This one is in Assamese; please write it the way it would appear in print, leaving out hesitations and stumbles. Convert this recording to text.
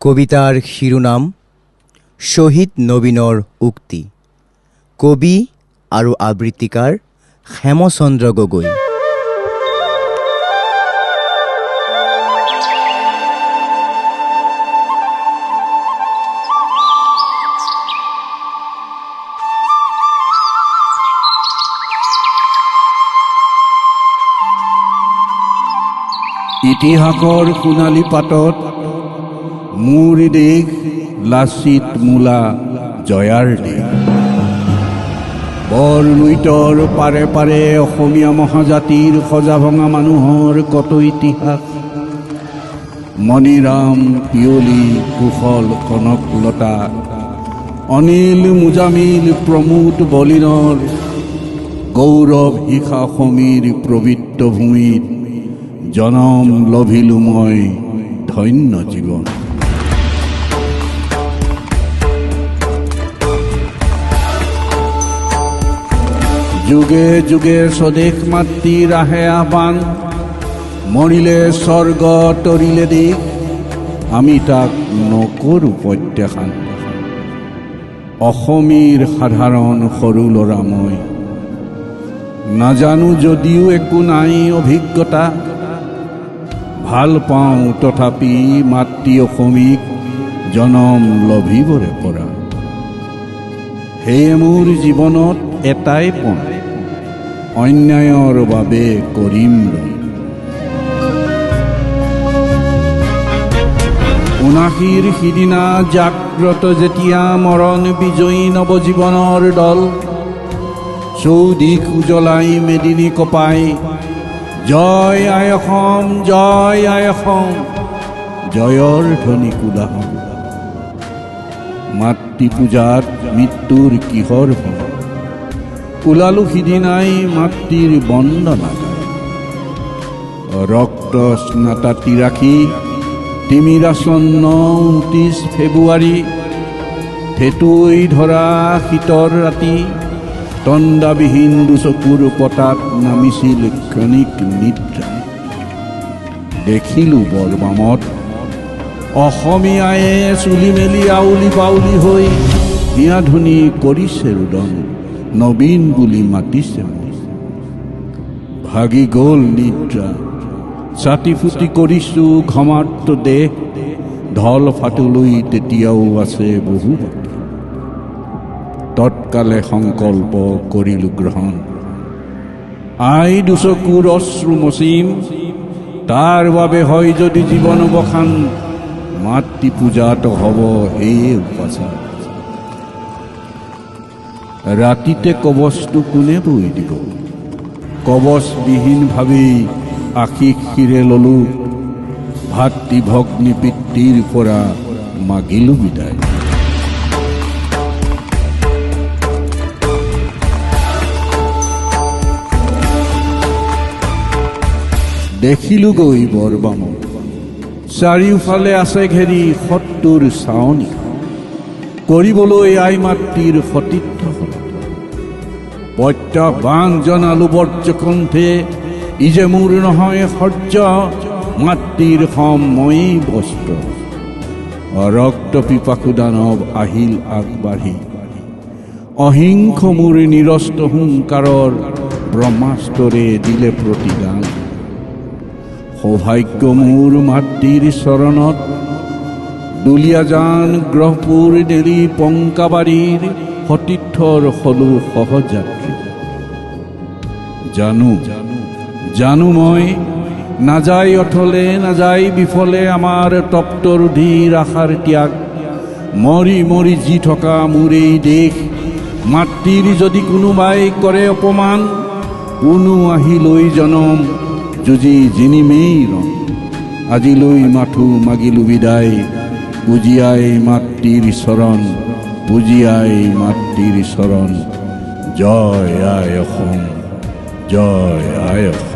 কবিতাৰ শিৰোনাম শ্বহীদ নবীনৰ উক্তি। কবি আৰু আবৃত্তিকাৰ হেমচন্দ্ৰ গগৈ। ইতিহাসৰ সোণালী পাতত মোৰ দেশ লাচিত মূলা জয়াৰ দেশ। বৰ লুইতৰ পাৰে পাৰে অসমীয়া মহাজাতিৰ সজা ভঙা মানুহৰ কত ইতিহাস। মণিৰাম পিয়লি, কুশল কনকলতা, অনিল মুজামিল, প্ৰমোদ বলিনৰ গৌৰৱ শিখা সমীৰ পবিত্ৰ ভূমিত জনম লভিলো মই ধন্য জীৱন। যুগে যুগে স্বদেশ মাতৃৰ আহে আহ্বান, মৰিলে স্বৰ্গ তৰিলে দেশ, আমি তাক নকৰোঁ প্ৰত্যাখ্যান। অসমীৰ সাধাৰণ সৰু ল'ৰা মই, নাজানো যদিও একো নাই অভিজ্ঞতা, ভাল পাওঁ তথাপি মাতৃ অসমীক জনম লভিবৰে পৰা। সেয়ে মোৰ জীৱনত এটাই পণ, অন্যায়ৰ বাবে কৰিম ৰণ। ৭৯ৰ সিদিনা জাগ্ৰত যেতিয়া মৰণ বিজয়ী নৱজীৱনৰ দল, চৌদিশ উজ্বলাই মেদিনী কঁপাই জয় আই অসম, জয় আই অসম, জয়ৰ ধ্বনি কোলাহল। মাতৃ পূজাত মৃত্যুৰ কিহৰ ভয়, ওলালো সিদিনাই মাতৃৰ বন্দনা গাই। ৰক্ত স্নাতা ৮৩ তিমিৰাচন্ন ২৯ ফেব্ৰুৱাৰী, ঠেটুৱৈ ধৰা শীতৰ ৰাতি, তন্দাবিহীন দুচকুৰ পতাত নামিছিল ক্ষণিক নিদ্ৰা। দেখিলোঁ বৰবামত অসমীয়ায়ে চুলি মেলি আউলি বাউলি হৈ হিয়াধুনি কৰিছে ৰুদন, নবীন বুলি মাতিছে মোক। ভাগি গ'ল নিদ্ৰা, ছাতি ফুটি কৰিছোঁ ঘমাৰ্ত দেহ, ঢল ফাটলৈ তেতিয়াও আছে বহু বাকী। তৎকালে সংকল্প কৰিলোঁ গ্ৰহণ, আই দুচকুৰ অশ্ৰু মচিম, তাৰ বাবে হয় যদি জীৱন বখান, মাতৃ পূজাত হ'ব সেয়ে উপাচাৰ। ৰাতিতে কবচটো কোনে বৈ দিব, কবচবিহীনভাৱেই আশীষ শিৰে ললোঁ, ভাতৃ ভগ্নী পিতৃৰ পৰা মাগিলোঁ বিদায়। দেখিলোগৈ বৰবামত চাৰিওফালে আছে ঘেৰি সত্তৰ চাৱনি, কৰিবলৈ আই মাতৃৰ সতীৰ্থ। প্ৰত্যাহ্বান জনালো বৰ্জকণ্ঠে, ই যে মোৰ নহয় সৰ্য, মাতৃৰ সম ময়েই বস্ত্ৰ। ৰক্ত পিপাসু দানৱ আহিল আগবাঢ়ি, অহিংস মোৰ নিৰস্ত হুংকাৰৰ ব্ৰহ্মাস্ত্ৰৰে দিলে প্ৰতিদান। সৌভাগ্য মোৰ মাতৃৰ চৰণত, দুলীয়াজান গ্ৰহপুৰ নেলি পংকাবাৰীৰ সতীৰ্থৰ হলো সহযাত্ৰী। জানো জানো মই নাযায় অথলে নাযায় বিফলে আমাৰ তপ্ত ৰুধিৰ আশাৰ ত্যাগ, মৰি মৰি যি থকা মোৰ এই দেশ, মাতৃৰ যদি কোনোবাই কৰে অপমান, কোনো আহি লৈ জনম যুঁজি জিনিমেই ৰণ। আজিলৈ মাথো মাগিলো বিদায়, পুজিয়াই মাতৃৰ চৰণ, পুজিয়াই মাতৃৰ চৰণ। জয় আই অসম, জয় আই অসম।